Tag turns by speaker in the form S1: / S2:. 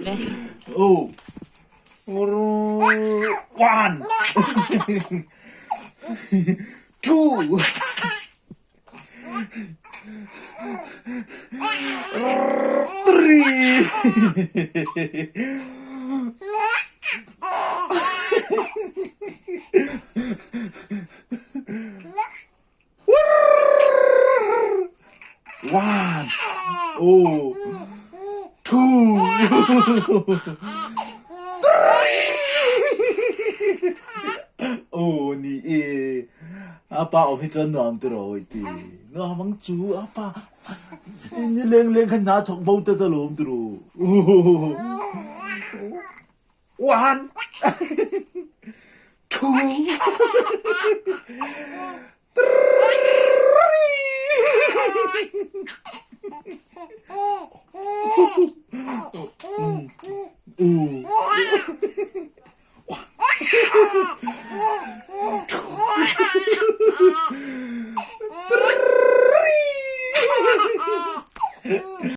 S1: Oh. One. Two. Three. One. Oh. Two. Three. Oh ni e. Apa awm hi chuan nuam ti rawh ti. Nuam ang chu apa. Ni leng leng khan hna thawk bo ta ta lawm ti rawh. One. Two. Three. Three.